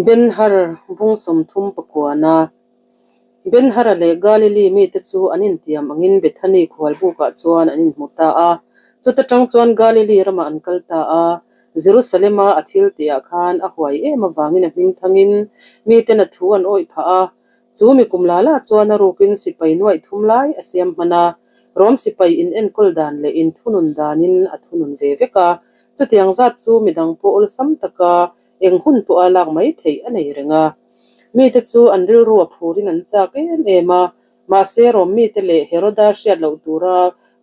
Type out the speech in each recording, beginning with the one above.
Ben-Hur bung 39a Ben-Hur-a leh Galili mite chu an intiam angin Bethany khualbukah chuan an inhmu ta a. Chuta tang chuan Galili ramah an kal ta a. Jerusalem-a a thil tihah khan a huai em avangin a hming thangin miten a thu an awih phah a. Chu mi kum la la chuan a rukin sipai nuaih thum lai a siam hman a. Rom sipai in enkawl dan leh in thunun danin a thunun ve vek a. Chutiang zat chu midang pawh awlsam taka eng hun pawha lak mai theih a nei reng a. Mite chu an rilru a phurin an chak em em a, mahse Rom mite leh Heroda hriat loh tura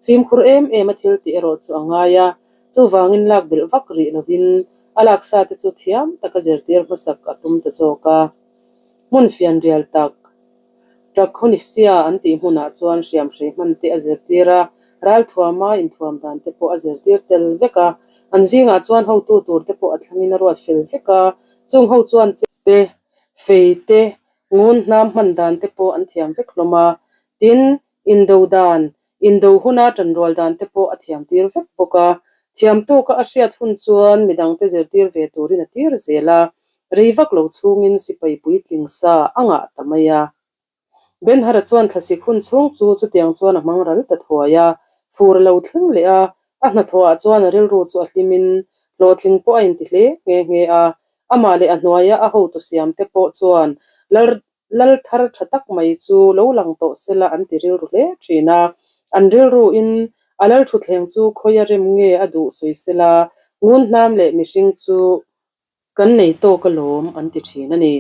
fimkhur em em a thil tih erawh chu a ngai a, chuvangin lak belh vak rih lovin a laksa te chu thiam taka zirtir hmasak a tum ta zawk a. Hmun fianrial tak. Trakhonisia an tih hmunah chuan hriamhrei hman te a zirtir a, ralthuama inthuam dan te pawh a zirtir tel vek a. An zingah chuan hotu tur te pawh a thlangin a ruat fel vek a, chung ho chuan che te, fei te, ngun hnam hman dan te pawh an thiam vek hlawm a. Tin, indo dan, indo huna tanrual dan te pawh a thiam tir vek bawk a. Thiam tawka a hriat hun chuan midangte zirtir ve turin a tir zel a, Rei vak lo chhungin sipai puitling sa a ngah ta mai a. Ben-Hara chuan thlasik hun chhung chu chutiang chuan a hmang ral ta thuai a, fur a lo thleng leh a, a hnathawhah chuan a rilru chu a hlimin hlawhtling pawh a inti hle nghe nghe a. Amah leh a hnuaia a hotu siamte pawh chuan Lal Lal thar tha tak mai chu lo lang tawh sela an ti rilru hle thin a. An rilruin a lal thutthleng chu khawia rem nge a duh sawi sela, ngun hnam leh mihring chu Kan nei tawk alawm an ti thin a ni.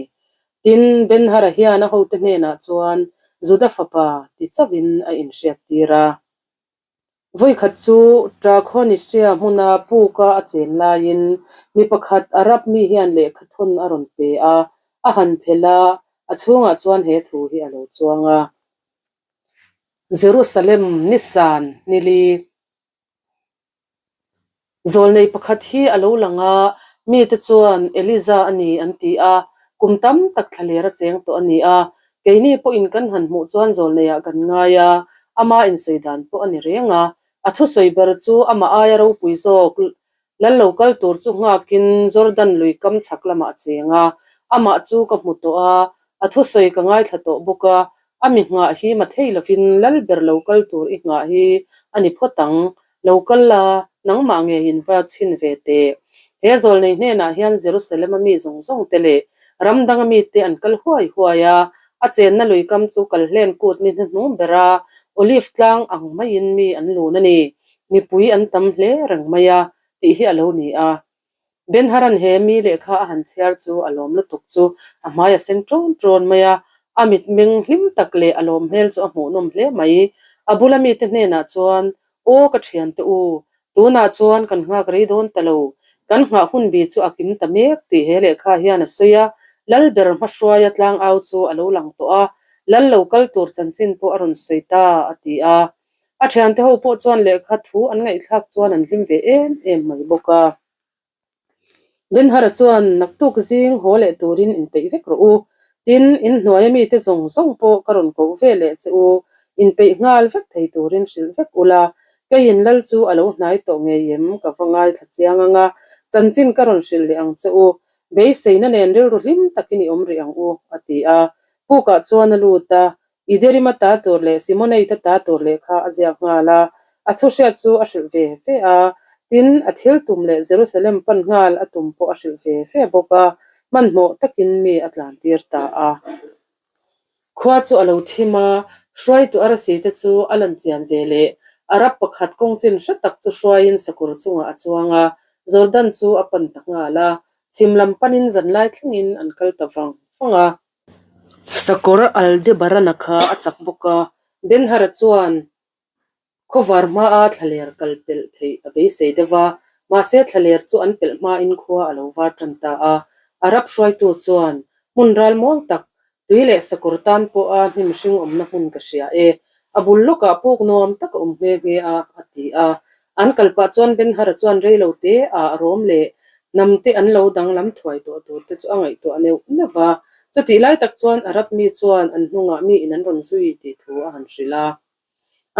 Tin, Ben-Hara hian a hote hnenah chuan Juda fapa ti chauhin a inhriattir a. Vawikhat chu Trakhonisia hmuna puka a chen laiin mi pakhat Arab mi hian lehkha thawn a rawn pe a, a han phelh a, a chhungah chuan he thu hi a lo chuang a. Jerusalem Nisan nili Zawlnei pakhat hi a lo lang a, mite chuan Eliza a ni an ti a, kum tam tak thlaler a cheng tawh a ni a, keini pawhin kan han hmuh chuan zawlneiah kan ngai a, ama insawi dan pawh a ni reng a, a thusawi ber chu amah aia ropui zawk Lal lo kal tur chu nghakin Jordan lui kam chhak lamah a cheng a, amah chu ka hmu tawh a, a thusawi ka ngaithla tawh bawk a, a mi nghah hi ma thei lovin lal ber lo kal tur i nghah hi a ni phawt ang, lo kal la, nangmah ngeiin va chhin ve teh. He zawlnei hnenah hian Jerusalem a mi zawng zawng te leh ram danga mite an kal huai huai a, a chenna lui kam chu kal hlen kut ni hnuhnung bera Olive tlang ang maiin mi an lun a ni. Mipui an tam hle reng mai a, tih hi a lo ni a. Ben-Haran he mi lehkha a han chhiar chu a lawm lutuk chu a hmai a sen ṭawn ṭawn mai a, a mitmeng hlim tak leh a lawm hmel chu a hmuhnawm hle mai. A bula mite hnenah chuan, Aw ka ṭhiante u, tunah chuan kan nghak rei dawn ta lo, kan nghah hun bi chu a kim ta mek tih he lehkha hian a sawi a, Lalber hmahruaia tlangau chu a lo lang tawh a, Lal lo kal tur chanchin pawh a rawn sawi ta, a ti a. A thiante ho pawh chuan lehkha thu an ngaihthlak chuan an hlim ve em em mai bawk a. Ben-Hara chuan naktuk zing haw leh turin inpeih vek rawh u. Tin, in hnuaia mite zawng zawng pawh ka rawn koh ve leh che u. Inpeih nghal vek thei turin hrilh vek ula, keiin lal chu a lo hnai tawh ngei em ka va ngaithla chiang ang a, chanchin ka rawn hrilh leh ang che u. Beiseina nen rilru hlim takin i awm rih ang u, a ti a. Pukah chuan a lut a, Iderima ta tur leh Simoneita ta tur lehkha a ziak nghal a, a thuhriat chu a hrilh ve ve a, tin, a thil tum leh Jerusalem pan nghal a tum pawh a hrilh ve ve bawk a, hmanhmawh takin mi a tlan tir ta a. Khua chu a lo thim a, hruaitu arasi te chu a lan chian ve leh Arab pakhat kawng chin hre tak chu hruaiin sakawr chungah a chuang a, Jordan chu a pan ta nghal a, chhim lam panin zanlai thlengin an kal ta vang vang a. Sakawr Aldebaran-a kha a chak bawk a, Ben-Hara chuan khawvar hmaa thlaler kal pelh theih a beisei deuh a, mahse thlaler chu an pelh hmain khua a lo var tan ta a. Arab hruaitu chuan, Hmun ral muang tak, tui leh sakawr tan pawha hnim hring awmna hmun ka hria e, a bul lawkah puk nuam tak a awm nghe nghe a, a ti a. An kal pah chuan Ben-Hara chuan rei lo te ah rawm leh hnam te an lo danglam thuai tawh tur te chu a ngaihtuah neuh neuh va. Chutih lai tak chuan Arab mi chuan an hnungah mi in an rawn zui tih thu a han hrilh a.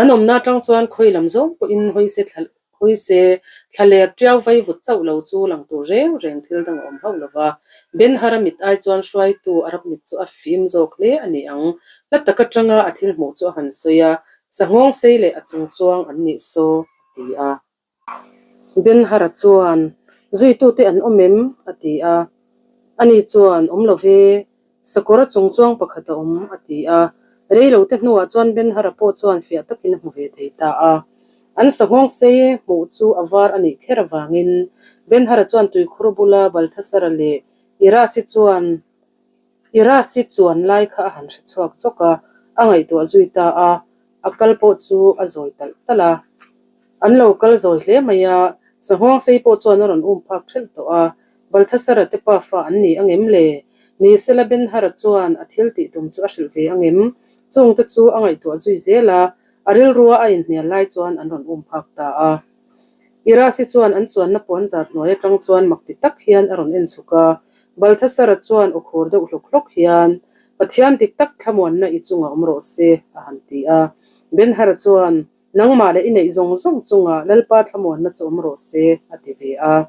An awmna atang chuan khawi lam zawng pawhin hawi se thla Hawi se, thlaler ṭiau vaivut chauh lo chu lang tur reng reng thil dang a awm hauh lo va. Ben-Hara mit ai chuan hruaitu Arab mit chu a fim zawk hle a ni ang. Hla tak aṭanga a thil hmuh chu a han sawi a, Sanghawng sei leh a chung chuang an nih saw, a ti a. Ben-Hara chuan, Zuitute an awm em? a ti a. Ani chuan, Awm lo ve, Sakawra chung chuang pakhat a awm, a ti a. Reilote hnuah chuan Ben-Hara pawh chuan fiah takin a hmu ve thei ta a. An sanghawng sei hmuh chu a var a nih kher avangin Ben-Hara chuan tuikhur bula Balthasara leh Irasi chuan Irasi chuan lai kha a han hre chhuak zawk a, a ngaihtuah zui ta a, a kal pawh chu a zawi talh talh a. An lo kal zawi hle mai a, Sanghawng sei pawh chuan a rawn um phak ṭhelh tawh a, Balthasara te pafa an ni angem le? Ni sela Ben-Hara chuan a thil tih tum chu a hrilh ve angem? Chungte chu a ngaihtuah zui zel a, a rilrua a inhnial lai chuan an rawn um phak ta a. Irasi chuan an chuanna puanzar hnuai atang chuan mak ti tak hian a rawn en chhuk a, Balthasara chuan aw khur deuh hlawk hlawk hian, Pathian dik tak thlamuanna i chungah awm rawh se, a han ti a. Ben-Hara chuan, Nangmah leh i neih zawng zawng chungah Lalpa thlamuanna chu awm rawh se, a ti ve a.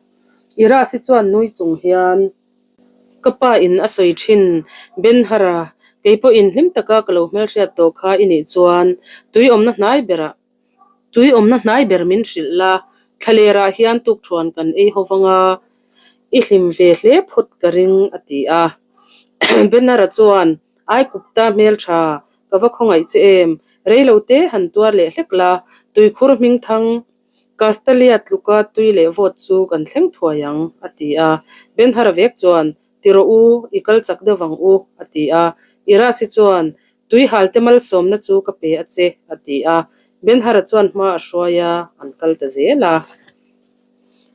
Irasi chuan nui chung hian, Ka pa in a sawi thin, Ben-Hara, kei pawhin hlim taka ka lo hmelhriat tawh kha i nih chuan tui awmna hnai berah Tui awmna hnai ber min hrilh la, thlalerah hian tukthuan kan ei ho vang a, i hlim ve hle phawt ka ring, a ti a. Benara chuan, Aikupta hmeltha, ka va khawngaih che em, reilo te han tuar leh hlek la, tuikhur hmingthang Castalia tluka tui leh vawt chu kan thleng thuai ang, a ti a. Benhara vek chuan, Ti rawh u, i kal chak deuh vang u, a ti a. Irasi chuan, Tui halte malsawmna chu ka pe a che, a ti a. Ben-Hara chuan hma a hruai a, an kal ta zel a.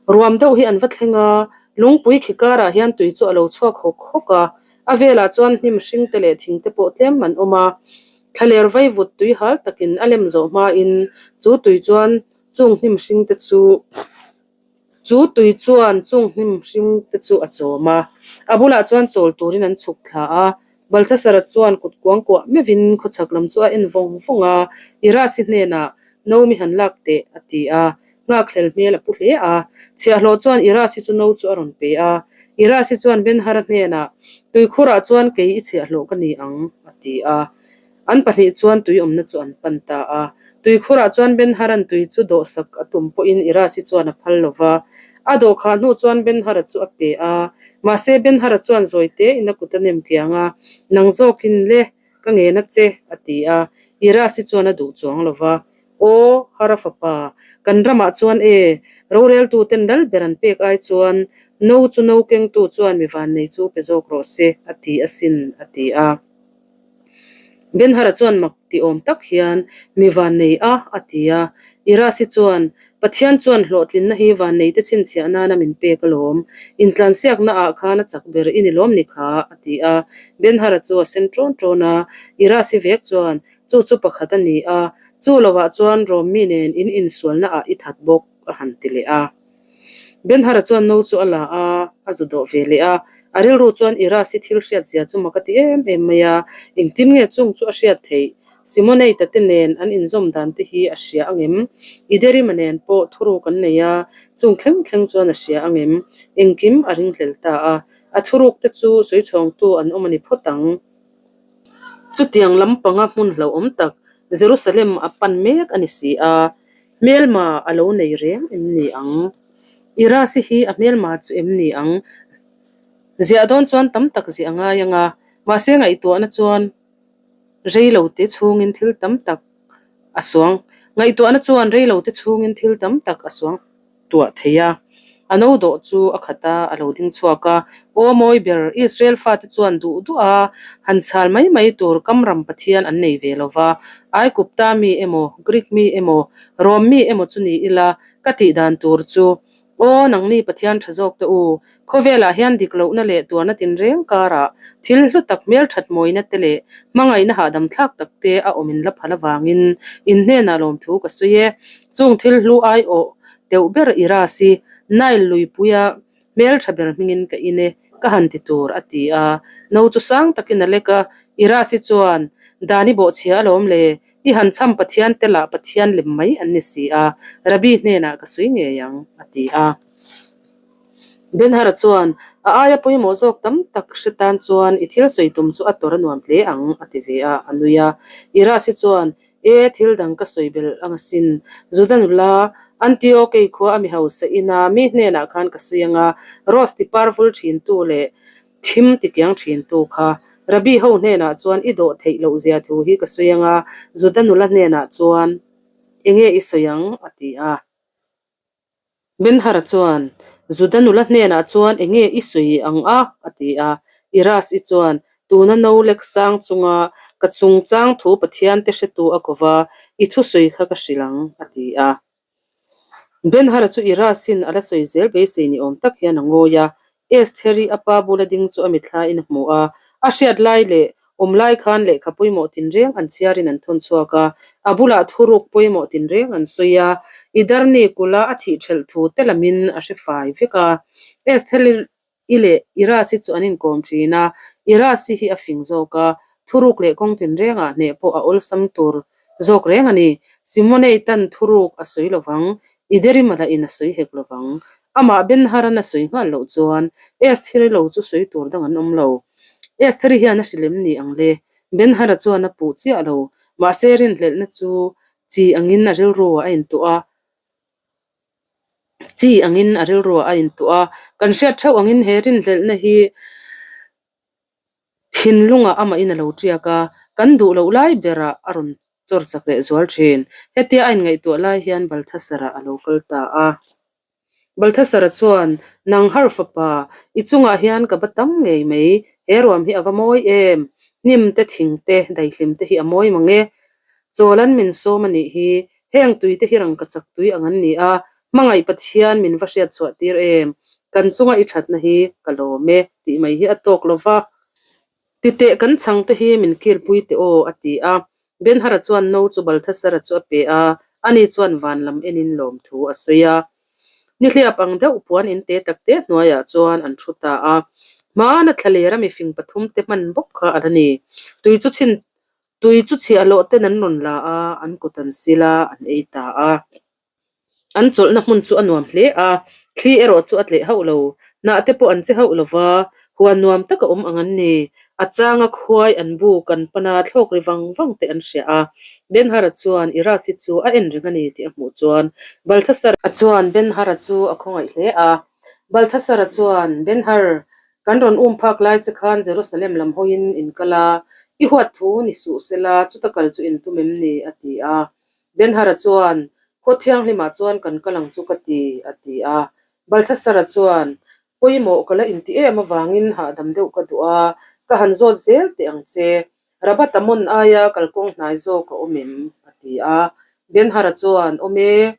Ruam deuh hi an va thleng a, lungpui khi karah hian tui chu a lo chhuak hawk hawk a. A velah chuan hnim hring te leh thing te pawh tlem an awm a. Thlaler vaivut tui hal takin a lem zawh hmain chu tui chuan chung hnim hring te chu Chu tui chuan chung hnim hring te chu a chawm a, a bulah chuan chawl turin an chhuk thla a. Balthasara chuan kut kuang kuah meuhin khawchhak lam chu a en vawng vawng a, Irasi hnenah, No mi han lak teh, a ti a. Nghakhlel hmel a pu hle a. Chhiahhlawh chuan Irasi chu no chu a rawn pe a. Irasi chuan Ben-Hara hnenah, Tuikhurah chuan kei i chhiahhlawh ka ni ang, a ti a. An pahnih chuan tui awmna chu an pan ta a. Tuikhurah chuan Ben-Haran tui chu dawhsak a tum pawhin Irasi chuan a phal lo va. A dawh khah hnu chuan Ben-Hara chu a pe a. Mahse Ben-Hara chuan zawi tein a kut a nem kiang a, Nang zawkin le, ka ngen a che, a ti a. Irasi chuan a duh chuang lo va. Aw, Hara fapa, kan ramah chuan e, roreltuten lal ber an pek ai chuan no chu no kengtu chuan mi vannei chu pe zawk rawh se, a ti asin, a ti a. Ben-Hara chuan mak ti awm tak hian, Mi vannei a, a ti a. Irasi chuan, Pathian chuan hlawhtlinna hi vanneite chhinchhiah nana min pek alawm. Intlansiakna ah khan a chak ber i ni lawm ni kha, a ti a. Ben-Hara chu a sen ṭawn ṭawn a. Irasi vek chuan, Chu chu pakhat a ni a, chu lovah chuan Rom mi nen in insualna ah i that bawk, a han ti leh a. Ben-Hara chuan no chu a la a, a zu dawh ve leh a. A rilru chuan Irasi thil hriat zia chu mak a ti em em mai a, engtin nge chung chu a hriat theih? Simoneita te nen an inzawm dan te hi a hria angem? Iderima nen pawh thuruk an nei a, chung thleng thleng chuan a hria angem? Engkim a ringhlel ta a, a thuruk te chu sawichhawngtu an awm a ni phawt ang. Chutiang lampanga hmun hlauhawm tak Jerusalem a pan mek a ni si a, Hmelma a lo nei reng em ni ang? Irasi hi a hmelma chu em ni ang? Ziah dawn chuan tam tak ziah a ngai ang a, mahse ngaihtuahna chuan reilote chhungin thil tam tak a suang ngaihtuahna chuan reilote chhungin thil tam tak a suang. tuah thei a. A no dawh chu a khat a, a lo ding chhuak a. Aw mawi ber, Israel fate chuan duh duh a, han chhal mai mai tur Kamram Pathian an nei ve lo va. Aigupta mi emaw, Greek mi emaw, Rom mi emaw chu ni ila, ka tih dan tur chu, Aw nangni Pathian tha zawk te u, khawvelah hian dik lohna leh tuarna tinreng karah thil hlu tak hmelthat mawina te leh hmangaihna hahdam thlak tak te a awm in la phal avangin in hnenah lawmthu ka sawi e. Chung thil hlu aiawh deuh ber i ras i, Nile luipuia hmeltha ber hmingin ka in e, ka han ti tur, a ti a. No chu sang takin a lek a, i ras i chuan, Dan i bawhchhia alawm le? I han chham Pathian te lah Pathian lem mai an ni si a, Rabbi hnenah ka sawi ngei ang, a ti a. Ben-Hur-a chuan, A aia pawimawh zawk tam tak hre tan chuan i thil sawi tum chu a tawr a nuam hle ang, a ti ve a, a nui a. Irasi chuan, E, thil dang ka sawi belh ang asin. Juda nula, Antiokei khua a mi hausa ina mi hnenah khan ka sawi ang a, Rose ti par vul thintu leh thim ti kiang thintu kha. Rabbi ho hnenah chuan i dawh theih loh zia thu hi ka sawi ang a, Juda nula hnenah chuan, Enge i sawi ang? a ti a. Ben-Hur-a chuan, Juda nula hnenah chuan eng nge i sawi ang a? a ti a. Iras-i chuan, Tuna no lek sang chunga ka chungchang thu Pathian te hretu a ko va, i thusawi kha ka hrilh ang, a ti a. Ben-Hur-a chu Iras-in a la sawi zel beisei ni awm tak hian a ngawi a. Estheri a pa bula ding chu a mithlain a hmu a, a hriat lai leh awm lai khan lehkha pawimawh tinreng an chhiarin an thawn chhuak a, a bulah thuruk pawimawh tinreng an sawi a, Idarni kula a thih ṭhelh thu te lamin a hre fai vek a. Estheri leh Irasi chu an inkawm ṭhin a, Irasi hi a fing zawk a, thuruk leh kawng tinrengah hneh pawh a awlsam tur zawk reng a ni. Simonei tan thuruk a sawi lovang, Iderimala in a sawi hek lovang. Amah Ben-Haran a sawi nghal loh chuan Estheri lo chu sawi tur dang an awm lo. Estheri hian a hrilh em ni ang le? Ben-Hara chuan a puh chiah lo. Mahse rinhlelhna chu chi angin a rilruah a intuah a. Chi angin a rilruah a intuah a. Kan hriat theuh angin he rinhlelhna hi Thinlungah amahin a lo tiak a, kan duh loh lai berah a rawn chawr chak leh zual thin. Hetia a inngaihtuah lai hian Balthasar-a a lo kal ta a. Balthasar-a chuan, Nang har fapa, i chungah hian ka ba tam ngei mai, he ruam hi a va mawi em? Hnim te, thing te, daihlim te hi a mawi mang e. Chawl an min sawm a nih hi, heng tui te hi rangkachak tui ang an ni a, Hmangaih Pathian min va hriat chhuah tir em? Kan chunga i thatna hi ka lawm e tih mai hi a tawk lo va. Titeh kan chhang te hi min kilpui teh aw a ti a. Ben-Hara chuan no chu Balthasara chu a pe a, ani chuan van lam enin lawmthu a sawi a. Nihliap ang deuh puan in te tak te hnuaiah chuan an thu ta a. Hmana thlalera mifing pathum te hman bawk kha a la ni. Tui chu chhin tui chu chhiah lawh ten an rawn la a, an kut an sil a, an ei ta a. An chawlhna hmun chu a nuam hle a, thli erawh chu a tleh hauh lo. Hnah te pawh an che hauh lo va, huan nuam tak a awm ang an ni. A changa khuai an buk an pan a, thlawk ri vang vang te an hria a. Ben-Hara chuan Irasi chu a en reng a ni tih a hmuh chuan Balthasar-a chuan Ben-Hara chu a khawngaih hle a. Balthasar-a chuan, Ben-Har, kan rawn um phak lai che khan Jerusalem lam hawiin in kal a, i huat thu ni suh sela chuta kal chu in tum em ni? a ti a. Ben-Hara chuan, Khaw thianghlimah chuan kan kal ang chu ka ti, a ti a. Balthasara chuan, Pawimawh ka la inti em avangin hahdam deuh ka duh a, ka han zawt zel teh ang che. Rabat Amon aia kalkawng hnai zawk a awm em? a ti a. Ben-Hara chuan, Awm e,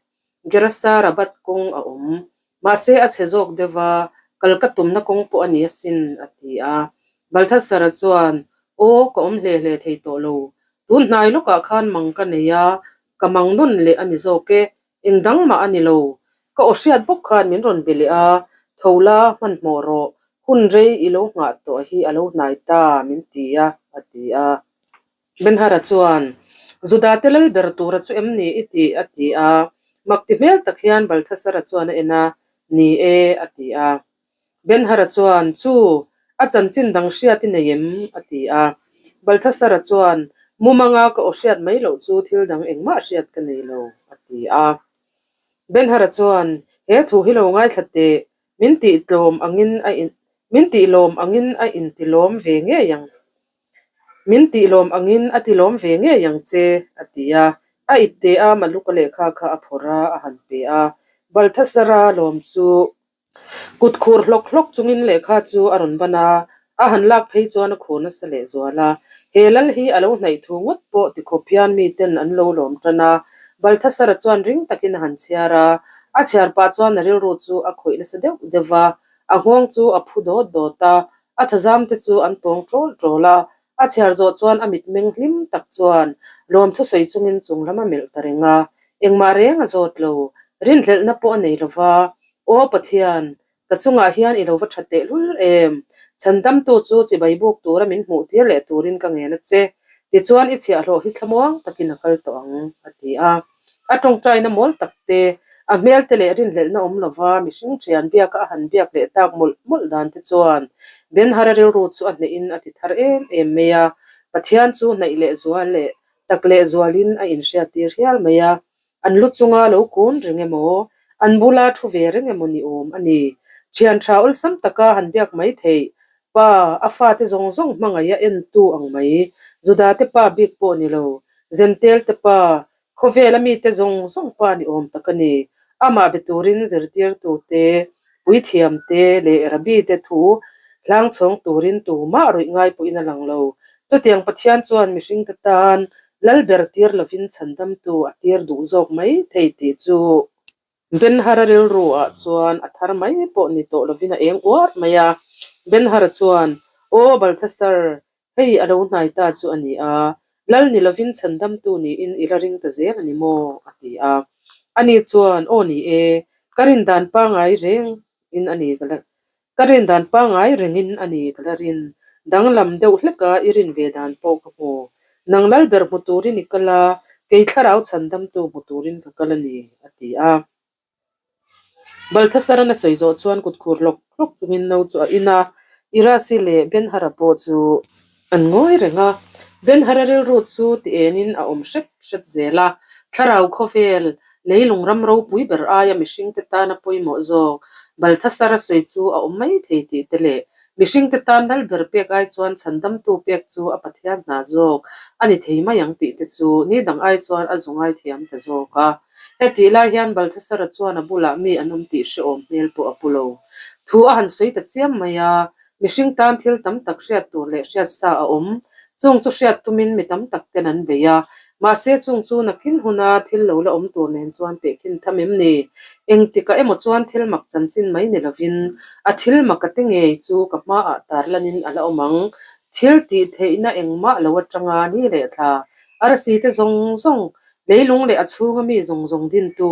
Gerasa Rabat kawng a awm. Mahse a chhe zawk deuh a, kal ka tumna kawng pawh a ni asin, a ti a. Balthasara chuan, Aw, ka awm hle hle thei tawh lo. Tun hnai lawkah khan mang ka nei a, ka mang nawn leh a ni zawk e, eng dang mah a ni lo. Ka aw hriat bawk khan min rawn be leh a, Tho la, hmanhmawh rawh, hun rei i lo nghah tawh hi a lo hnai ta, min ti a, a ti a. Ben-Hara chuan, Juda te lal ber tura chu em ni i tih? a ti a. Mak ti hmel tak hian Balthasara chuan a en a, Ni e, a ti a. Ben-Hara chuan, Chu, a chanchin dang hriat i nei em? a ti a. Balthasara chuan, Mumanga ka aw hriat mai loh chu thil dang engmah hriat ka nei lo, a ti a. Ben-Hara chuan, He thu hi lo ngaithla teh, min tihtlawm angin a in, min tihlawm angin a intilawm ve ngei ang. Min tihlawm angin a tilawm ve ngei ang che, a ti a. A ipte a Maluka lehkha kha a phawrh a, a han pe a. Balthasara lawm chu kut khur hlawk hlawk chungin lehkha chu a rawn ban a, a han lak phei chuan a khur nasa lehzual a. He lal hi a lo hnaih thu ngawt pawh tikhawp hian miten an lo lawm tan a. Balthasara chuan ring takin a han chhiar a, a chhiar pah chuan a rilru chu a khawih nasa deuh deuh va, a nghawng chu a phu dawt dawt a. A thazam te chu an pawng ṭawl ṭawl a, a chhiar zawh chuan a mitmeng hlim tak chuan lawm thusawi chungin chung lam a melh ta reng a, engmah reng a zawt lo, rinhlelhna pawh a nei lo va, Aw Pathian, ka chungah hian i lo va ṭha tehlul em? Chhandamtu chu chibai buk tura min hmuh tir leh turin ka ngen a che. Tichuan i chhiahhlawh hi thlamuang takin a kal tawh ang, a ti a. A tawngtaina mawl tak te, a hmel te leh rinhlelhna awm lova mihring thian biaka a han biak leh tak mawlh mawlh dan te chuan Ben-Hara rilru chu a hnehin a ti thar em em mai a. Pathian chu hnaih leh zual leh tak leh zualin a inhriattir hial mai a. An lu chunga lo kun reng emaw, an bula thu ve reng emaw ni awm a ni. Thian tha awlsam taka han biak mai theih, pa, a fate zawng zawng hmangaih a entu ang mai, Judate pa bik pawh ni lo, Zentelte pa, khawvela mite zawng zawng pa ni awm tak a ni. Amah be turin zirtirtute, puithiamte leh rabite thu hlangchhawng turin tumah ruih ngai pawhin a lang lo. Chutiang Pathian chuan mihringte tan Lal ber tir lovin chhandamtu a tir duh zawk mai thei tih chu Benhara rilru ah chuan a thar mai pawh ni tawh lovin a eng uar mai a. Benhara chuan, Aw Balthasar, hei a lo hnai ta chu a ni a, Lal ni lovin chhandamtu niin i la ring ta zel a ni maw? a ti a. Ani chuan, Aw ni e, ka rin dan pangai reng in a ni ka la Ka rin dan pangai rengin a ni ka la rin. Danglam deuh hleka i rin ve dan pawh ka hmu. Nang lal ber hmu turin i kal a, kei thlarau chhandamtu hmu turin ka kal a ni, a ti a. Balthasaran a sawi zawh chuan kut khur hlawk hlawk chungin no chu a in a, Irasi leh Benhara pawh chu An ngawi reng a, Benhara rilru chu ti enin a awm hret hret zel a, thlarau khawvel, leilung ram ropui ber aia mihringte tana pawimawh zawk, Balthasar a sawi chu a awm mai thei tih te leh mihringte tan lal ber pek ai chuan chhandamtu pek chu a Pathian hna zawk a ni thei mai ang tih te chu ni dang ai chuan a zu ngaithiam ta zawk a. Hetih lai hian Balthasara chuan a bulah mi an awm tih hrehawm hmel pawh a pu lo. Thu a han sawi ta chiam mai a, Mihring tan thil tam tak hriat tur leh hriat sa a awm. Chung chu hriat tumin mi tam tak ten an bei a. Mahse chung chu nakin huna thil lo la awm tur nen chuan tehkhin tham em ni? Engtikah emaw chuan thil mak chanchin mai ni lovin a thil mak a te ngei chu ka hmaah tarlanin a la awm ang. Thil tih theihna engmah lo atanga ni leh thla arsi te zawng zawng, leilung leh a chhunga mi zawng zawng dintu,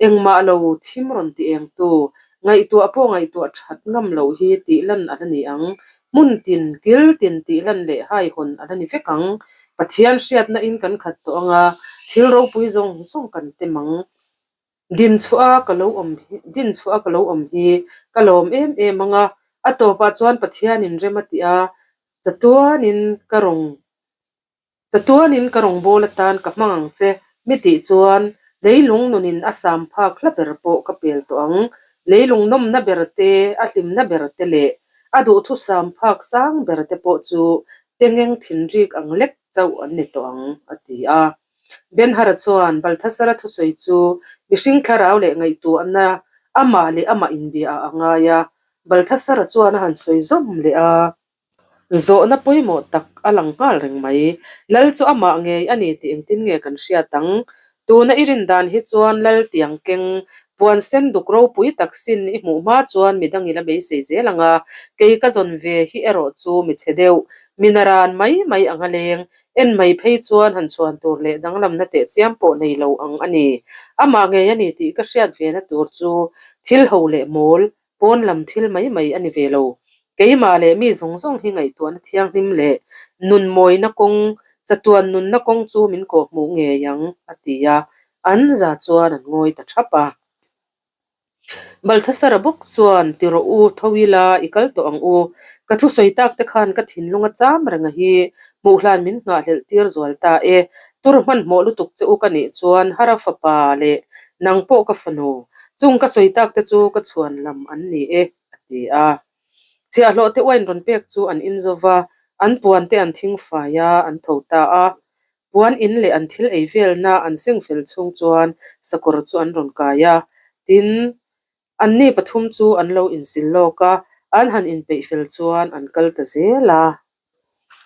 engmah lo thim rawn ti engtu, Ngaihtuah pawh ngaihtuah that ngam loh hi tih lan a la ni ang. Hmun tin, kil tin tih lan leh haihawn a la ni vek ang. Pathian hriatna in kan khat tawh ang a, thil ropui zawng zawng kan tem ang. Din chhuah a ka lo awm hi, din chhuah a ka lo awm hi ka lawm em em ang a, a tawpah chuan Pathianin rem a ti a, chatuanin ka rawng Chatuanin ka rawngbâwl atan ka hmang ang che, mi tih chuan leilung nunin a sam phak hla ber pawh ka pel tawh ang. Leilung nawmna ber te, a hlimna ber te leh a duhthusam phak sang ber te pawh chu tengeng thinrik ang lek chauh an ni tawh ang, a ti a. Ben-Hara chuan Balthasara thusawi chu mihring thlarau leh ngaihtuahna amah leh amah inbiaah a ngai a. Balthasara chuan a han sawi zawm leh a. Zawhna pawimawh tak a lang nghal reng mai. Lal chu amah ngei a ni tih engtin nge kan hriat ang? Tuna i rin dan hi chuan Lal tiang keng, puan sen duk ropui tak sin i hmuh hma chuan midang i la beisei zel ang a, kei ka zawn ve hi erawh chu mi chhe deuh, mi naran mai mai ang a leng, en mai phei chuan han chhuan tur leh danglamna teh chiam pawh nei lo ang a ni. Amah ngei a ni tih ka hriat ve na tur chu thil ho leh mawl, Pawn lam thil mai mai a ni ve lo. Keimah leh mi zawng zawng hi ngaihtuahna thianghlim leh nun mawina kawng, chatuan nunna kawng chu min kawhhmuh ngei ang, a ti a. An za chuan an ngawi ta thap a. Balthasara bawk chuan, Ti rawh u, tho ila, i kal tawh ang u. Ka thusawi tak te khan ka thinlung a cham reng a hi, hmuh hlan min nghahhlelh tir zual ta e. Tur hmanhmawh lutuk che u ka nih chuan Hara fapa leh nang pawh ka fanu, Chung ka sawi tak te chu ka chhuan lam an ni e, a ti a. Chhiahhlawh te uain rawn pek chu an in zo va, an puan te an thing fai a, an tho ta a. Puan in leh an thil ei velna an seng fel chhung chuan sakawr chu an rawn kai a. Tin, anni pathum chu an lo insil lawk a, an han inpeih fel chuan an kal ta zel a.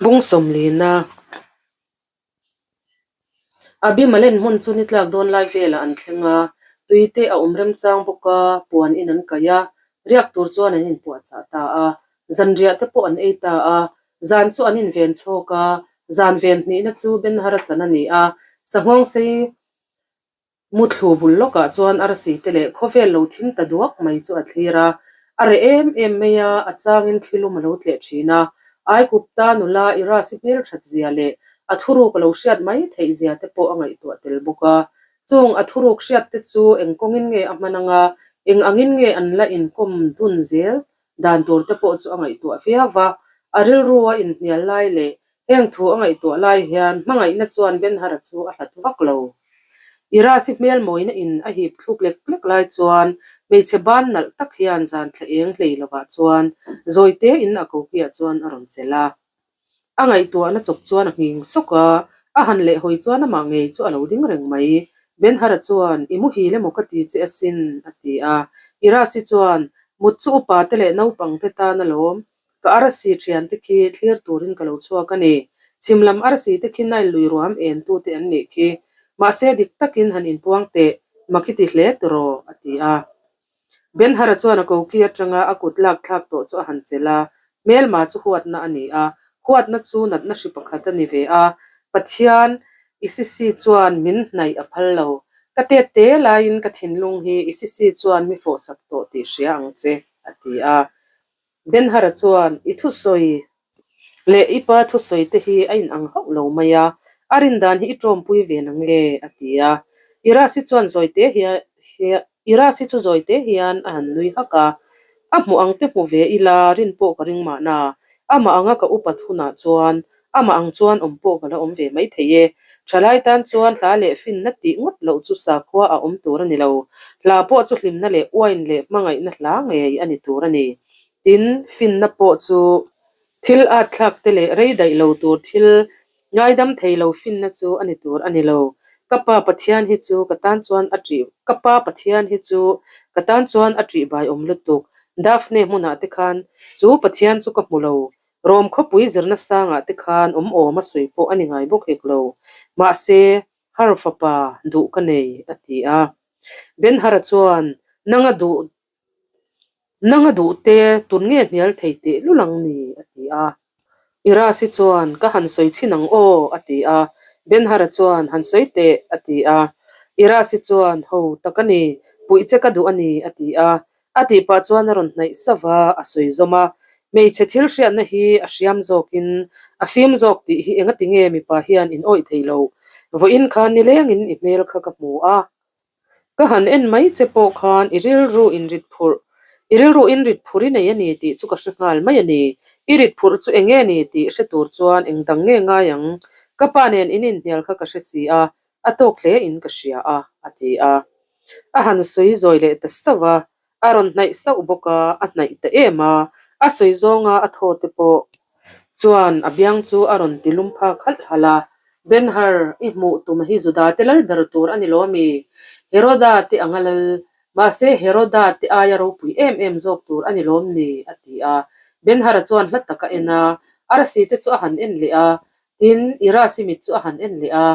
Bung sawmlina. Abimalen hmun chu ni tlak dawn lai velah an thleng a, tui te a awm remchang bawk a, puan in an kaih a, riak tur chuan an inpuahchah ta a, zanriah te pawh an ei ta a, zan chu an inven chhawk a, zan ven hnihna chu Benhara chan a ni a, sanghawng sei Muthlu bul lawkah chuan arsi te leh khawvel lo thim ta duak mai chu a thlir a, a reh em em mai a, a changin thlilum a lo tleh thin a. Aikupta nula Irasi hmelthat zia leh A thuruk a lo hriat mai theih zia te pawh a ngaihtuah tel bawk a. Chung a thuruk hriat te chu eng kawngin nge a hman anga, eng angin nge an la inkawm dun zel dan tur te pawh chu a ngaihtuah viau va. A rilru a inhnial lai leh heng thu a ngaihtuah lai hian hmangaihna chuan Benhara chu a hlat vak lo. Irasi hmel mawina in a hip thluk lek lek lai chuan hmeichhe ban nalh tak hian zan thla eng hlei lovah chuan zawite in a kokiah chuan a rawn chelh a. A ngaihtuahna chawp chuan a nghing sawk a, a han leh hawi chuan amah ngei chu a lo ding reng mai. Benhara chuan, I muhil emaw ka ti che asin, a ti a. Irasi chuan, Mut chu upa te leh naupang te tan alawm. Ka arsi thian te khi thlir turin ka lo chhuak a ni. Chhim lam arsi te khi Nile lui ruam en tu te an nih khi. Mahse dik takin han inpuang teh, mak i ti hle tiraw, a ti a. Benhara chuan a koki atanga a kut lak thlak tawh chu a han chelh a, hmelma chu huatna a ni a, huatna chu natna hri pakhat a ni ve a, Pathian Isisi chuan min hnaih a phal lo. Ka tet te laiin ka thinlung hi Isisi chuan mi fawhsak tawh tih hria ang che, a ti a. Benhara chuan, I thusawi leh i pa thusawi te hi a inang hauh lo mai a, a rin dan hi i tawmpui ve na nge? a ti a. Irasi chuan zawite Irasi chu zawite hian a han nui hak a, A hmuh ang te hmu ve ila rin pawh ka ring mahna, amah anga ka upat hunah chuan amah ang chuan awm pawh ka la awm ve maithei e. Thalai tan chuan hla leh finna tih ngawt loh chu sakhua a awm tur a ni lo. Hla pawh chu hlimna leh uain leh hmangaihna hla ngei a ni tur a ni. Tin, finna pawh chu thil at thlak te leh rei daih lo tur thil ngaidam thei lo finna chu a ni tur a ni lo. Ka pa Pathian hi chu ka tan chuan a ṭih ka pa Pathian hi chu ka tan chuan a ṭih bai awm lutuk. Daphne hmunah te khan chu Pathian chu ka hmu lo. Rom khawpui zirna sangah te khan awm awm a sawi pawh a ni ngai bawk hek lo. Mahse, Har fapa duh ka nei, a ti a. Ben-Hara chuan, Nanga duh, nanga duh te tun nge hnial thei teh lul ang ni? a ti a. Irasi chuan, Ka han sawi chhin ang aw, a ti a. Ben-Hara chuan, Han sawi teh, a ti a. Irasi chuan, Ho tak a ni, puih che ka duh a ni, a ti a. A tih pah chuan a rawn hnaih sauh a, a sawi zawm a. Hmeichhe thil hriatna hi a hriam zawkin a fim zawk tih hi engati nge mipa hian in awih thei lo. Vawiin khan nilengin i hmel kha ka hmu a. Ka han en mai che pawh khan i rilru in rit phurh, i rilru in rit phurh i nei a ni tih chu ka hre nghal mai a ni. I rit phurh chu eng nge ni tih hre tur chuan eng dang nge ngai ang? Ka pa nen in inhnial kha ka hre si a, A tawk hle in ka hria a, a ti a. A han sawi zawi leh ta sauh a, a rawn hnaih sauh bawk a, a hnaih ta em a, a sawi zawnga a thaw te pawh chuan a biang chu a rawn ti lum phak halh halh a. Ben-Hur, i hmuh tum hi Juda te lal ber tur a ni lo ami? Heroda te anga lal, mahse Heroda te aia ropui em em zawk tur a ni lawm ni? a ti a. Ben-Hur-a chuan hla tak a en a, arsi te chu a han en leh a, Tin, Irasi mit chu a han en leh a,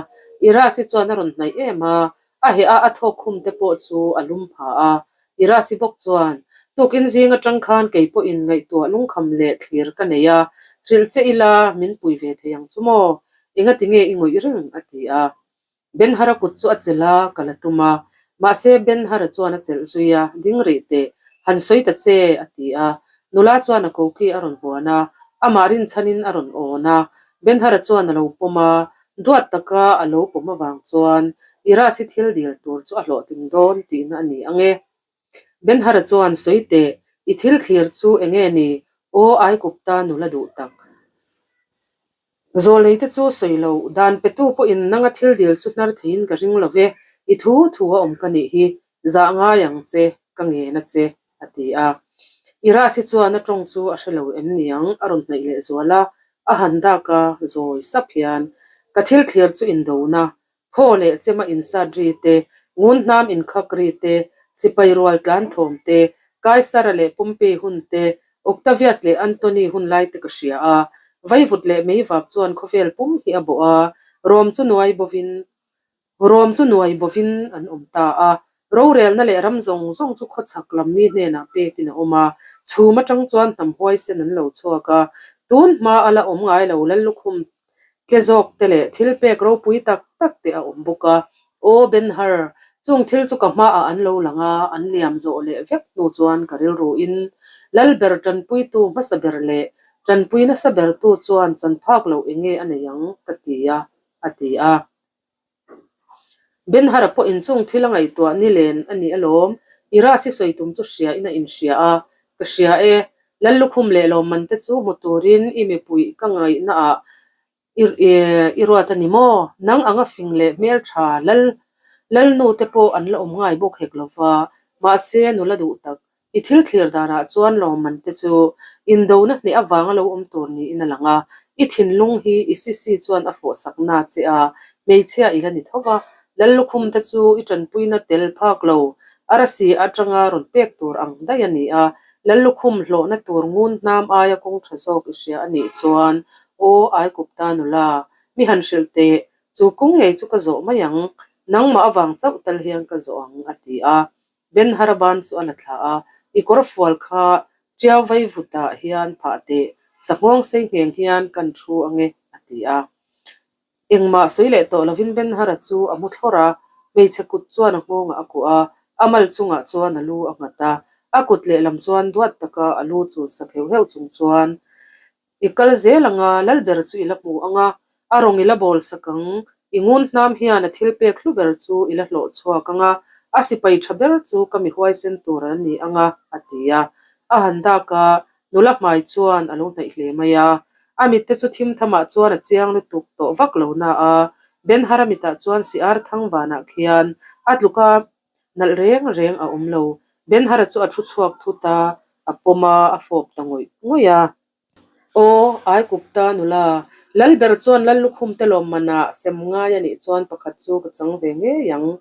Irasi chuan a rawn hnaih em a, a heh a a thawk khum te pawh chu a lum pha a. Irasi bawk chuan, Tukin zing atang khan kei pawhin ngaihtuah lungkham leh thlir ka nei a, hrilh che ila min pui ve thei ang chu maw? Engati nge i ngawih reng? a ti a. Ben-Hara kut chu a chelh a, ka la tum a. Mahse, Ben-Hara chuan a chelh zui a, Ding rih teh, han sawi ta che, a ti a. Nula chuan a koki a rawn vuan a, amah rinchhanin a rawn awn a. Ben-Hara chuan a lo pawm a, duat taka a lo pawm avang chuan Irasi thil dil tur chu a hlawhtling dawn tihna a ni ang e. Ben-Hara chuan, Sawi teh, i thil thlir chu eng nge ni? Aw, Aikupta nula duh tak. Zawlneite chu sawi lo, dan petu pawhin nanga thil dil chu hnar theiin ka ring lo ve, i thu thu a awm ka nih hi, zah ngai ang che, ka ngen a che, a ti a. Irasi chuan a tawng chu a hre lo em niang, a rawn hnaih leh zual a, a han dak a, zawi sap hian, Ka thil thlir chu indona, Phaw leh chema insat ri te, ngun hnam inkhak ri te, sipai rual tlan thawm te, Kaisara leh Pompey hun te, Octavius leh Antony hun lai te ka hria a. Vaivut leh meivap chuan khawvel pum hi a bawh a, Rom chu nuai bovin Rom chu nuai bovin an awm ta a. Rorelna leh ram zawng zawng chu khawchhak lam mi hnenah pekin a awm a, chhum atang chuan hnam huaisen an lo chhuak a, tun hma a la awm ngai lo Lallukhum Tle zawk te leh thil pek ropui tak tak te a awm bawk a. Aw Ben-Hur, chung thil chu ka hmaah an lo lang a, an liam zawh leh vek hnu chuan ka rilruin Lalber tanpuitu hmasa ber leh Ṭanpui nasa bertu chuan chan phak loh eng nge a nei ang? ka ti a, a ti a. Ben-Hara pawh inchung thil a ngaihtuah ni len a ni alawm. Irasi sawi tum chu hria in a inhria a, Ka hria e, Lallukhum leh lawmman te chu hmu turin i mipui ka ngaihnaah i ruat a ni maw? Nang anga fing leh hmeltha lal lalnu te pawh an la awm ngai bawk hek lova, mahse nula duh tak I thil thlir danah chuan lawmman te chu indona hneh avanga lo awm tur niin a lang a, i thinlung hi i sisi chuan a fawhsak na che a, hmeichhia i la ni tho va, Lallukhum te chu i tanpuina tel phak lo, arasi atanga rawn pek tur ang daih a ni a, Lallukhum hlawhna tur ngun hnam aia kawng tha zawk i hria a nih chuan aw Aikupta nula, mi han hrilh teh, chu kawng ngei chu ka zawh mai ang, nangmah avang chauh tal hian ka zawh ang a ti a. Ben Haraban chu a la thla a, I kawr fual kha Tiau Vaivutah hian phah teh, sahnguang sei ngheng hian kan thu ange, a ti a. Engmah sawi leh tawh lovin Ben Hara chu a mu thlawr a, hmeichhe kut chuan a nghawngah a kuah a, a mal chungah chuan a lu a nghat a, a kut lehlam chuan duat taka a lu chul sak heuh heuh chung chuan I kal zel ang a, Lalber chu i la hmu ang a, a rawng i la bawl sak ang, i ngun hnam hian a thil pek hlu ber chu i la hlawh chhuak ang a, a sipai tha ber chu ka mi huaisen tur an ni ang a, a ti a. A han dak a, nula hmai chuan a lo hnaih hle mai a. A mitte chu thim thamah chuan a chiang lutuk tawh vak lo na a, Benhara mitah chuan Siar thang vanah khian a tluk a, Nalh reng reng a awm lo. Benhara chu a thu chhuak thut a, a pawm a, a fawp ta ngawih ngawih a. Aw, Aikupta nula, Lalber chuan Lallukhum te lawmmanah sem ngai a nih chuan pakhat chu ka chang ve ngei ang.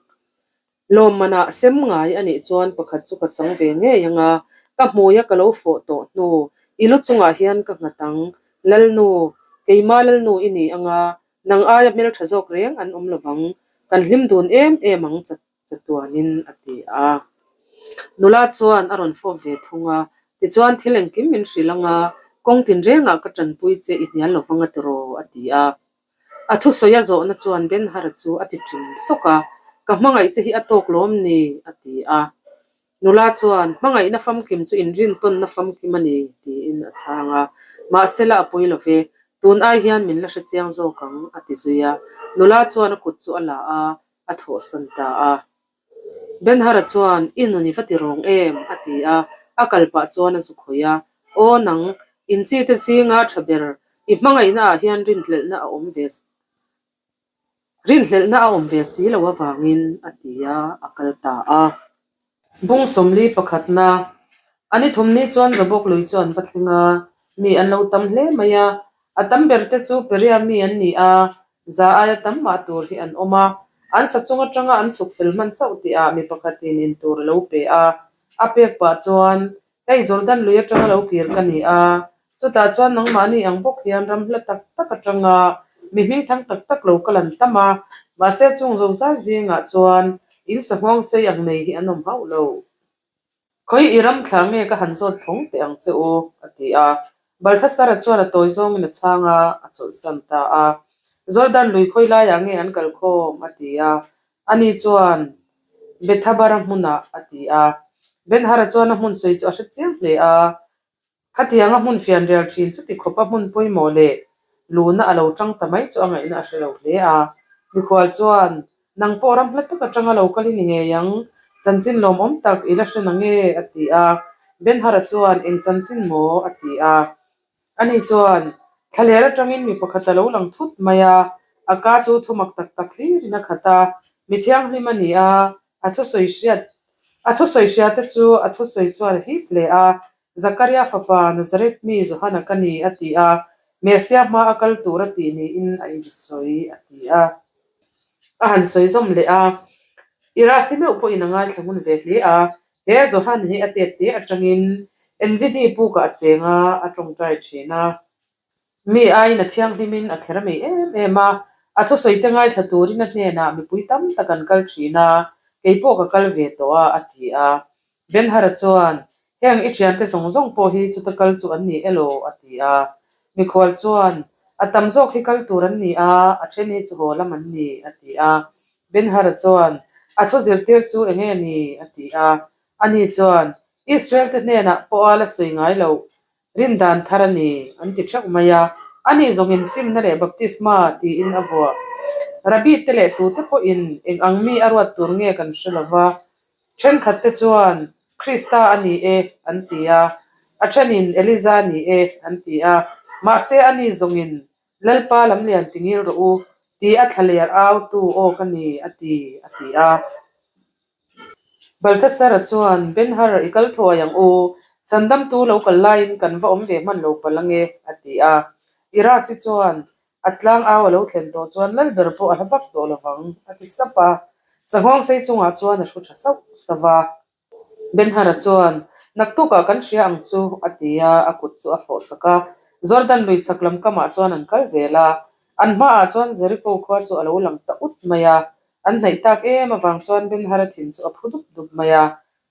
Lawmmanah sem ngai a nih chuan pakhat chu ka chang ve ngei ang a, ka hmuia ka lo fawh tawh hnu, i lu chungah hian ka nghat ang. Lalnu, keima Lalnu i ni ang a, Nang aia hmeltha zawk reng an awm lovang, kan hlim dun em em ang chatuanin a ti a. Nula chuan a rawn fawp ve thung a, tichuan thil engkim min hrilh ang a, kawng tinrengah ka tanpui che i hnial lovang a tiraw a ti a. A thusawi a zawhna chuan Benhara chu a ti ṭim sawk a, ka hmangaih che hi a tawk lawm ni a ti a. Nula chuan, Hmangaihna famkim chu inrintawnna famkim a ni, tiin a chhang a. Mahsela a pawi lo ve, tun ai hian min la hre chiang zawk ang, a ti zui a. Nula chuan a kut chu a la a, a thawhsan ta a. Benhara chuan, I nun i va ti rawng em? a ti a, a kal pah chuan a zu khawih a. Aw nang, inchite zinga tha ber, i hmangaihna ah hian rinhlelhna a awm ve Rinhlelhna a awm ve si lo avangin a ti a, a kal ta a. Bung 41 A ni thum ni chuan Zabawk lui chu an va thleng a, mi an lo tam hle mai a. A tam ber te chu Peria mi an ni a, za aia tam mah tur hi an awm a. An sa chung atanga an chhuk fel hman chauh tihah mi pakhatin in tur a lo pe a. A pek pah chuan Hei Jordan lui atanga lo kir ka ni a, chutah chuan nangmahni ang bawk hian ram hla tak tak atanga mi hmingthang tak tak lo kal an tam a, mahse chung zozai zingah chuan in sahnguang sei ang nei hi an awm hauh lo. Khawi i ram thla nge ka han zawt phawng teh ang che u, a ti a. Balthasara chuan a tawi zawngin a chhang a, a chawlhsan ta a. Jordan lui khawi laiah nge an kal khawm? a ti a. Ani chuan, Bethabara hmunah, a ti a. Ben-Hara chuan a hmun sawi chu a hre chiang hle a. Khatianga hmun fianrial thin chuti khawpa hmun pawimawh leh luna a lo tang ta mai chu a ngaihna a hre lo hle a. Mikhual chuan, Nang pawh ram hla tak atanga lo kal i ni ngei ang, chanchin lawmawm tak i la hre na nge? a ti a. Ben-Hara chuan, Eng chanchin maw? a ti a. Ani chuan, Thlaler atangin mi pakhat a lo lang thut mai a, a ka chu thumak tak tak hlirin a khat a, mi thianghlim a ni a, a thusawi hriat a thusawi hria te chu a thusawi chuan a hip hle a, Zakaria fapa Nazareth mi Johana ka ni a ti a, Messia hma a kal tur a tih niin a insawi a ti a. A han sawi zawm leh a, Irasi meuh pawhin a ngaithla ngun ve hle a, He Johan hi a tet te atangin NGD pukah a cheng a, a tawngtai thin a. Mi aiin a thianghlimin a kher mai em em a, a thusawi te ngaithla turin a hnenah mipui tam tak an kal thin a, kei pawh ka kal ve tawh a, a ti a. Benhara chuan, Heng i thiante zawng zawng pawh hi chuta kal chu an ni elaw? a ti a. Mikhual chuan, A tam zawk hi kal tur an ni a, a then hi chu haw lam an ni, a ti a. Benhara chuan, A thu zirtir chu eng nge ni? a ti a. Ani chuan, Israel te hnenah pawha la sawi ngai loh. Rin dan thar a ni, an ti theuh mai a. Ani zawngin simna leh baptisma tiin a vuah. Rabbi te leh tute pawhin eng ang mi a ruat tur nge kan hre lo va. Thenkhat te chuan Krista a ni e an ti a, a thenin Eliza ni e an ti a. Mahse ani zawngin Lalpa lamlian ti ngil rawh u ti a thlaler au tu aw ka ni a ti, a ti a. Balthasar-a chuan, Ben-Hur, i kal thuai ang u, chandamtu lo kal laiin kan va awm ve hman lo palh ange, a ti a. Irasi chuan, A tlang au a lo thlen tawh chuan Lalber pawh a hla vak tawh lo vang, a ti sap a. Sanghawng sei chungah chuan a hru tha sauh sauh a. Ben-Hur-a chuan, Naktukah kan hria ang chu, a ti a, a kut chu a fawh sak a. Jordan lui chhak lam kamah chuan an kal zel a. An hmaah chuan Jeriko khua chu a lo lang ta ut mai a. An hnaih tak em avang chuan Ben-Hur-a thin chu a phu dup dup mai a.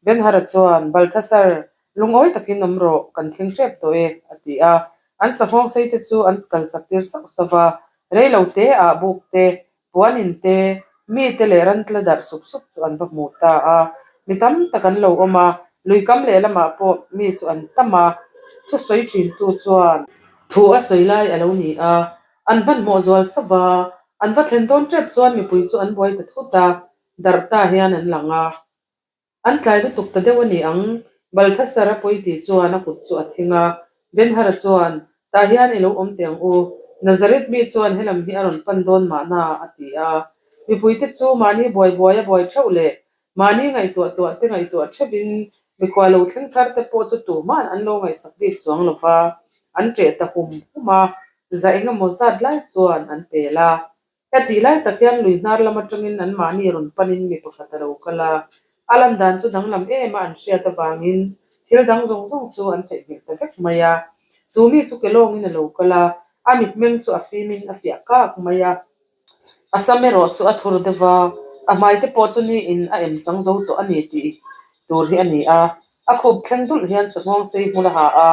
Ben-Hur-a chuan, Balthasar, lungawi takin awm rawh, kan thleng tep tawh e, a ti a. An sanghawng sei te chu an kal chak tir sauh sauh va. Rei lo te ah buk te, puan in te, mi te leh ran tla darh sup sup chu an va hmu ta a. Mi tam tak an lo awm a, lui kam lehlamah pawh mi chu an tam a. Thusawi thintu chuan thu a sawi lai a lo ni a, An hmanhmawh zual sap a, an va thlen dawn tep chuan mipui chu an buai ta thut a, darh ta hian an lang a. An tlai lutuk ta deuh a ni ang, Balthasar a pawi tih chuan a kut chu a thing a. Ben-Hara chuan, Tah hian i lo awm teh ang u, Nazareth mi chuan helam hi a rawn pan dawn mahna, a ti a. Mipuite chu mahni buai buai a buai theuh leh mahni ngaihtuah tuah te ngaihtuah theuhin mikhual lo thleng thar te pawh chu tuhman an lo ngaihsak bik chuang lo va, an ṭeh ta hum hum a, za engemaw zat lai chuan an pel a. Ka tih lai tak hian lui hnar lam atangin an mahni rawn panin mi pakhat a lo kal a, a lan dan chu danglam em a an hriat avangin thil dang zawng zawng chu an theihnghilh ta vek mai a. Chu mi chu kelawngin a lo kal a, a mitmeng chu a fimin a fiah kak mai a. A sam erawh chu a thur deuh va, a hmai te pawh chu niin a em chang zo tawh a ni tih tur hi a ni a. A khup thleng dulh hian sanghawng sei hmul a ha a,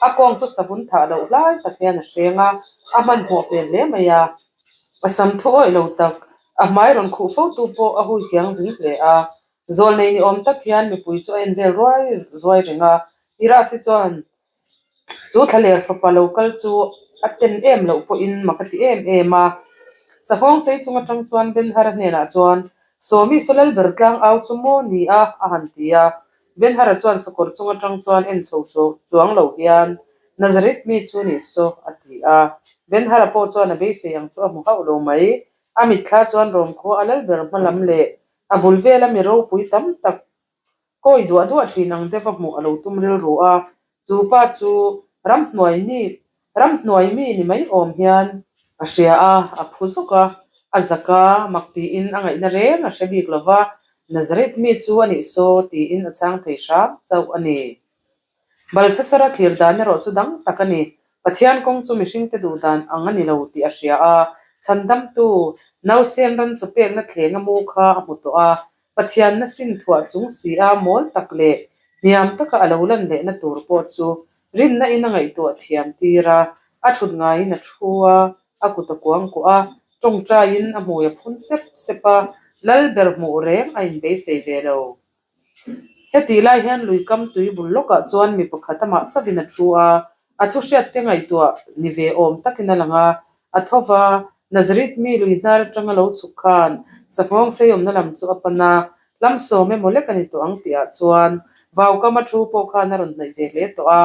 a kawng chu savun thah loh hlai tak hian a hreng a, a hmanhmawh hmel hle mai a. A sam thu awih lo tak, a hmai rawn khuh fo tu pawh a hui kiang zing hle a. Zawlnei ni awm tak hian mipui chu a en vel ruai ruai reng a, Irasi chuan Chu thlaler fapa lo kal chu a ten em loh pawhin mak a ti em em a. Sahawng sei chung atang chuan Ben-Hara hnenah chuan, Sawmi saw Lalber tlang au chu maw ni a? a han ti a. Ben-Hara chuan sakawr chung atang chuan en chho chuang lo hian, Nazareth mi chu ni saw, a ti a. Ben-Hara pawh chuan a beisei ang chu a hmu hauh lo mai. A mitthla chuan Rawmkhua a Lalber hma lam leh a bul vela mi ropui tam tak Kawi duah duah thin ang deuh a hmuh a lo tum rilru a, chu pa chu ramhnuai ni ramhnuai mi ni mai awm hian a hria a, a phu zawk a, a zak a, mak tiin a ngaihna reng a hre bik lo va, Nazareth mi chu a nih saw tiin a chhang thei hram chauh a ni. Balthasara thlir dan erawh chu dang tak a ni. Pathian kawng chu mihringte duh dan ang a ni lo tih a hria a, chhandamtu nausen ram chaw pekna thleng a mu kha a hmu tawh a, Pathianna sin thuah chung si a mawl tak leh hniam taka a lo lan lehna tur pawh chu rinna in a ngaihtuah thiam tir a, a thut ngaiin a thu a, a kut a kuang kuah a, tawngtaiin a hmui a phun sep sep a, lal ber hmuh reng a inbeisei ve lo. Hetih lai hian lui kam tui bul lawkah chuan mi pakhat amah chauhin a thu a, a thu hriatte ngaihtuah ni ve awm takin a lang a, a tho va, Nazareth mi lui hnar atanga lo chhuk khan sanghawng sei awmna lam chu a pan a, hlam sawm emaw lek a ni tawh ang tihah chuan vaukama thu pawh khan a rawn hnaih ve hle tawh a,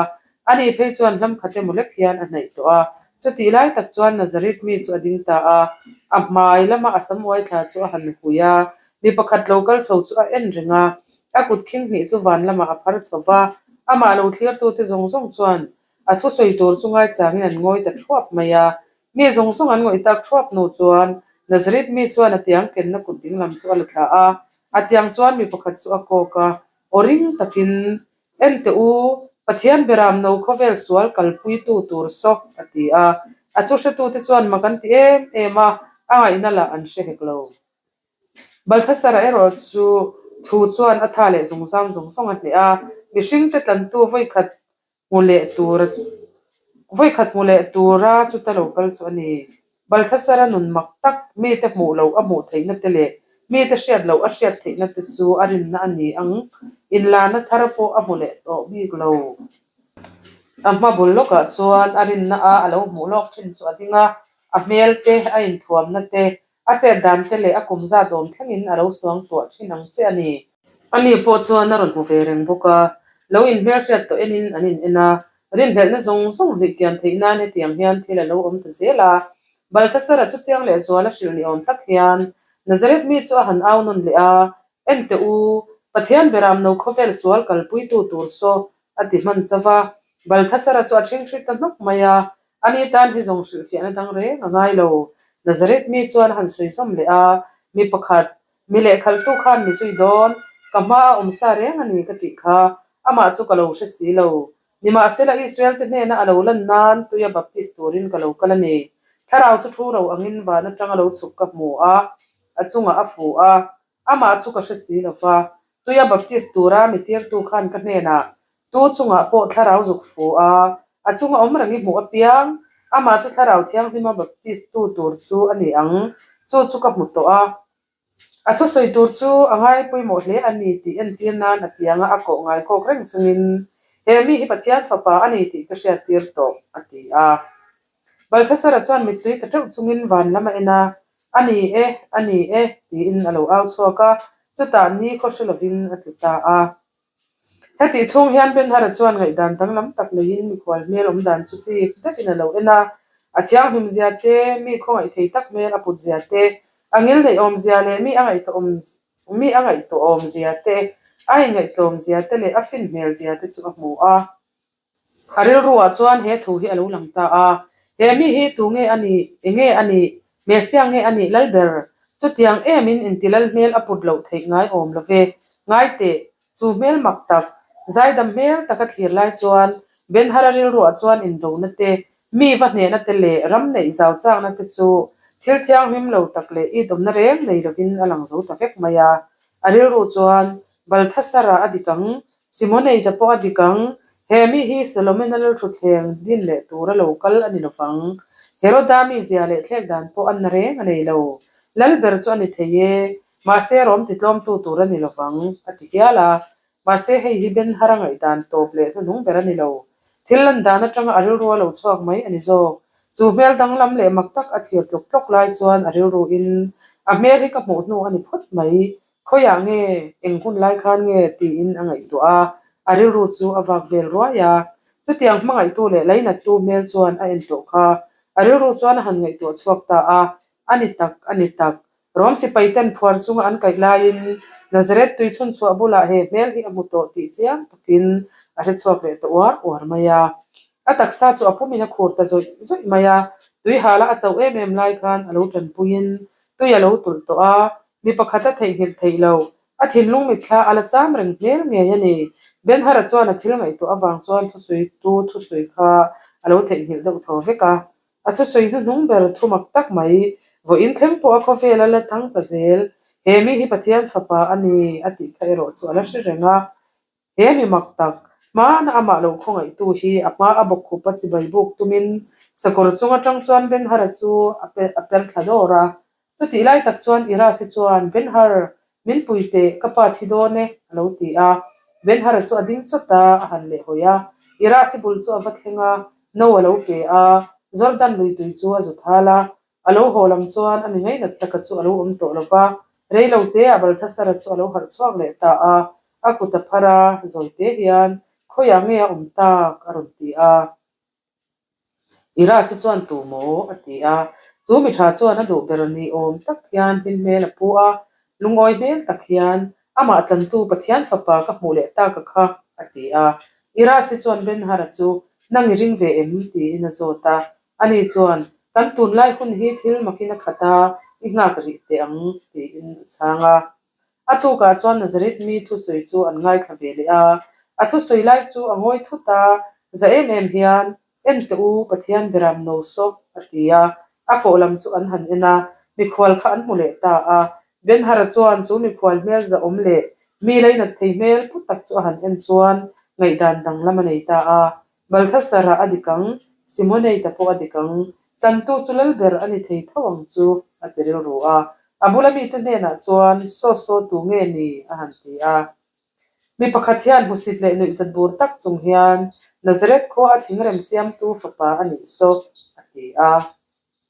ani phei chuan hlam khat emaw lek hian a hnaih tawh a, chutih lai tak chuan Nazareth mi chu a ding ta a, a hmai lama a sam uai thla chu a han hui a, Mi pakhat lo kal chho chu a en reng a, a kut khing hnih chu van lamah a phar chho va, amah lo thlirtute zawng zawng chuan a thusawi tur chu ngaichangin an ngawi ta thuap mai a. Mi zawng zawng an ngawih tak thuap hnu chuan Nazareth mi chuan a tiang kenna kut ding lam chu a la thlah a, a tiang chuan mi pakhat chu a kawk a, aw ring takin, En teh u, Pathian beram no khawvel sual kalpuitu tur saw, a ti a. A thuhretute chuan mak an ti em em a, a ngaihna lah an hre hek lo. Balthasara erawh chu thu chuan a tha leh zungzam zawng zawng a hneh a, mihringte tlantu vawikhat hmu leh tur vawikhat hmu leh tura chuta lo kal chu a ni. Balthasara nun mak tak, mite hmuh loh a hmuh theihna te leh mite hriat loh a hriat theihna te chu a rinna a ni ang, inlana thar pawh a hmu leh tawh bik lo. A hma bul lawkah chuan a rinna a a lo hmuh lawk thin chu a ding a, a hmel te, a inthuamna te, a chet dan te leh a kum zat awm thlengin a lo suang tuah thin ang che a ni. Ani pawh chuan a rawn hmu ve reng bawk a, lo inhmelhriat tawh enin an in en a, rinhlelhna zawng zawng hlih kian theih nan hetiang hian thil a lo awm ta zel a. Balthasara chu chiang leh zual a hrilh ni awm tak hian Nazareth mi chu a han au nawn leh a, En teh u, Pathian beram no khawvel sual kalpuitu tur saw a ti hman chauh a. Balthasara chu a ṭhingṭhi ta hnawk mai a, ani tan hi zawng hrilhfiahna dang reng a ngai lo. Nazareth mi chuan a han sawi zawm leh a, Mi pakhat, mi lehkhaltu khan mi zui dawn, ka hma a awm sa reng a ni ka tih kha, amah chu ka lo hre si lo. Nimahsela Israel te hnena a lo lan nan tuia baptist turin ka lo kal a ni. Thlarau chu thu ro angin van atanga lo chhuk ka hmu a, a chungah a fu a, amah chu ka hre si lo va. Tuia baptist tura mi tirtu khan ka hnenah, Tu chungah pawh thlarau zuk fu a, a chunga awm reng i hmuh apiang, amah chu thlarau thianghlima baptist tu tur chu a ni ang, chu chu ka hmu tawh a. A thusawi tur chu a ngai pawimawh hle a ni tih entir nan a tianga a kawh ngai kawk reng chungin, He mi hi Pathian fapa a ni tih ka hriattir tawh, a ti a. Balthasara chuan mittui ta teuh chungin van lam a en a, A ni e, a ni e, tiin a lo au chhuak a, chutah ni khaw hre lovin a tlu ta a. Hetih chhung hian Ben-Hara chuan ngaihdan danglam tak neiin mikhual hmel awm dan chu chik deuhin a lo en a, a thianghlim zia te, mi khawngaih thei tak hmel a put zia te, a ngil neih awm zia leh mi a ngaihtuahawm mi a ngaihtuahawm zia te, a inngaihtlawm zia te leh a fin hmel zia te chu a hmu a. A rilruah chuan he thu hi a lo lang ta a, He mi hi tu nge a nih? Enge a nih? Messiah nge a nih Lalber? Chutiang emin inti lal hmel a put loh theih ngai awm lo ve. Ngai teh, chu hmel mak tak, zaidam hmel taka thlir lai chuan Ben-Hara rilruah chuan indona te, mi va hnehna te leh ram neih zau chakna te chu thil thianghlim lo tak leh itawmna reng nei lovin a lang zo ta vek mai a. A rilru chuan Balthasara a dik ang, Simoneita pawh a dik ang, he mi hi Solomon-a lalthutthleng din leh tura lo kal a ni lovang. Heroda mi zia leh thlek dan pawh a na reng a nei lo. Lal ber chu a ni thei e, mahse rawm titlawmtu tur a ni lovang, a ti hial a. Mahse hei hi Ben-Hara ngaihdan tawp leh hnuhnung ber a ni lo. Thil lan dan atanga a rilru a lo chhuak mai a ni zawk. Chu hmel danglam leh mak tak a thlir tluk tluk lai chuan a rilruin, A hmel hi ka hmuh hnu a ni phawt mai, Khawiah nge, eng hun lai khan nge tiin a ngaihtuah a, a rilru chu a vak vel ruai a. Chutiang hmangaihtu leh lainattu hmel chuan a en tawh kha. A rilru chuan a han ngaihtuah chhuak ta a, A ni tak, a ni tak. Rom sipai ten phuar chunga an kaih laiin Nazareth tui chhunchhuah bulah he hmel hi a hmu tawh tih chiang takin a hre chhuak leh ta uar uar mai a. A taksa chu a pumin a khur ta zawih zawih mai a, tui hala a chauh em em lai khan a lo tanpuiin tui a lo tulh tawh a, Mi pakhat a theihnghilh theih lo. A thinlung mitthla a la cham reng hmel ngei a ni. Ben-Hara chuan a thil ngaihtuah avang chuan thusawitu thusawi kha a lo theihnghilh deuh tho vek a. A thusawi hnuhnung ber thu mak tak mai, vawiin thleng pawh a khawvel a la thang ta zel. He mi hi Pathian fapa a ni a tih kha erawh chu a la hre reng a. He mi mak tak, hmana amah lo khawngaihtu hi a hma a bawk khup a chibai buk tumin sakawr chung atang chuan Ben-Hara chu a per thla dawr a. Chutih lai tak chuan Irasi chuan, Ben-Har, min pui teh, ka pa thi dawn e, a lo ti a. Ben-Hara chu a ding chawt a, a han lehhawi a. Irasi bul chu a va thleng a, no a lo pe a, Jordan lui tui chu a zut hal a. A lo haw lam chuan a mi ngainat taka chu a lo awm tawh lo va, rei lo teah Balthasara chu a lo harh chhuak leh ta a, a kut a phar a, zawi te hian, Khawiah nge a awm tak? a rawn ti a. Irasi chuan tu maw? a ti a. Chu mi tha chuan a duh ber ni awm tak hian hlim hmel a pu a, lungawi hmel tak hian, Amah tlantu Pathian fapa ka hmuh leh tak a kha, a ti a. Irasi chuan Ben-Hara chu, Nang i ring ve em? tiin a zawt a. Ani chuan, Kan tunlai hun hi thil makin a khat a, i nghak rih teh ang, tiin a chhang a. A tukah chuan Nazareth mi thusawi chu an ngaithla ve leh a. A thusawi lai chu a ngawi thut a, za em em hian, En teh u, Pathian beram no saw, a ti a. A kawh lam chu an han en a, mikhual kha an hmu leh ta a. Ben-Hara chuan chu mikhual hmel zahawm leh mi lainat thei hmel pu tak chu a han en chuan ngaihdan danglam a nei ta a. Balthasar-a a dik ang, Simoneita pawh a dik ang, tantu chu Lalber a ni thei tho ang chu, a ti rilru a. A bula mite hnenah chuan, Saw saw tu nge ni? a han ti a. Mi pakhat hian hmusit leh nuihzat bur tak chung hian, Nazareth khua a thingrem siamtu fapa a nih saw, a ti a.